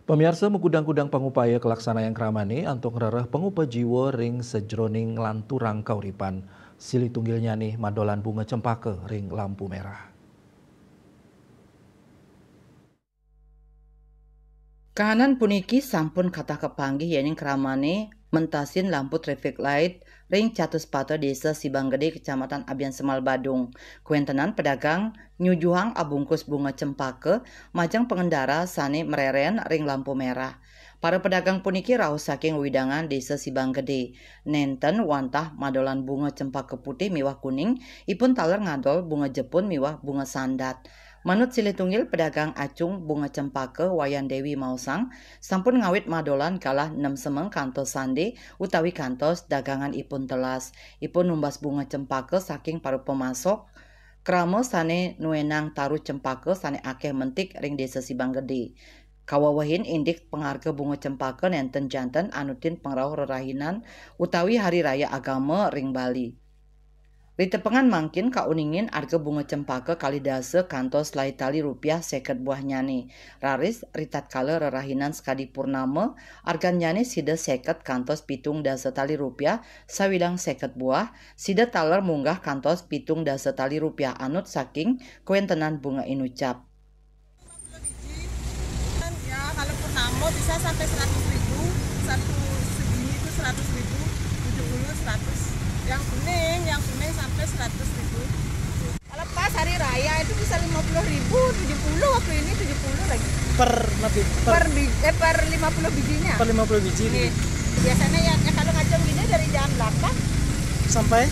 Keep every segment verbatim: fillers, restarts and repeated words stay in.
Pamiarsa, magudang-gudang pangupaya kalaksanayang kramane antuk ngrereh pangupa jiwa ring sajroning nglanturang kauripan. Silih tunggilnyane madolan bunga cempaka ring lampu merah. Kahanan puniki sampun katah kapanggih yening kramane mentasin lampu traffic light ring Catuspata, Desa Sibang Gede, Kecamatan Abiansemal, Badung. Kawentenan pedagang nyujuhang abungkus bunga cempaka majeng pangendara sane mreren ring lampu merah. Para pedagang puniki rauh saking wewidangan Desa Sibang Gede. Nenten wantah madolan bunga cempaka putih miwah kuning, ipun taler ngadol bunga jepun miwah bunga sandat. Manut silih tunggil pedagang acung bunga cempaka, Wayan Dewi, maosang, sampun ngawit madolan galah nem semeng kantos sande utawi kantos dagangan ipun telas. Ipun numbas bunga cempaka saking para pamasok krama sane nuenang taruh cempaka sane akeh mentik ring Desa Sibang Gede. Kawewehin indik pangarga bunga cempaka nenten janten anutin pangrauh rerahinan utawi hari raya agama ring Bali. Ritepengan mangkin kauningin arga bunga cempaka kalih dasa kantos lai tali rupiah seket buahnyane. Raris ritatkala rerahinan sakadi purnama, argannyane sida seket kantos pitung dasa tali rupiah, sawilang seket buah, sida taler munggah kantos pitung dasa tali rupiah anut saking kawentenan bunga inucap. Lima puluh biji. Ya, kalau purnama bisa sampai seratus ribu, satu sebiji itu seratus ribu, tujuh puluh, seratus. Yang kuning, yang kuning sampai seratus ribu. Kalau pas hari raya itu bisa lima puluh ribu, tujuh puluh, waktu ini tujuh puluh lagi. Per napi? Per, per bi-, eh, per lima puluh bijinya. Per lima puluh biji. Nih. Biasanya ya, ya kalau ngacung gini dari jam delapan sampai?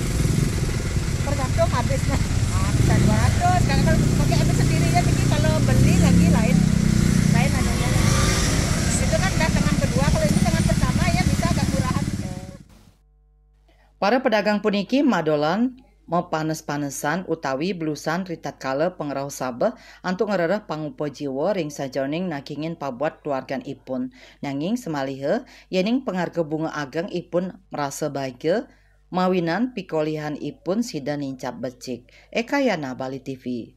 Tergantung habisnya. Ah, bisa dua ratus. Kalau, kalau pakai habis sendiri ya, jadi kalau beli lagi lain. Lain anunya. Itu kan udah tangan kedua, kalau ini tangan pertama ya bisa agak murahan. Para pedagang puniki madolan mapanes-panesan utawi belusan ritatkala pangrauh sabeh antuk ngrereh pangupa jiwa ring sajeroning nagingin pabuat keluargan ipun. Nanging samaliha, yening pangarga bunga ageng ipun marasa bagia, mawinan pikolihan ipun sida nincap becik. Eka Yana, Bali T V.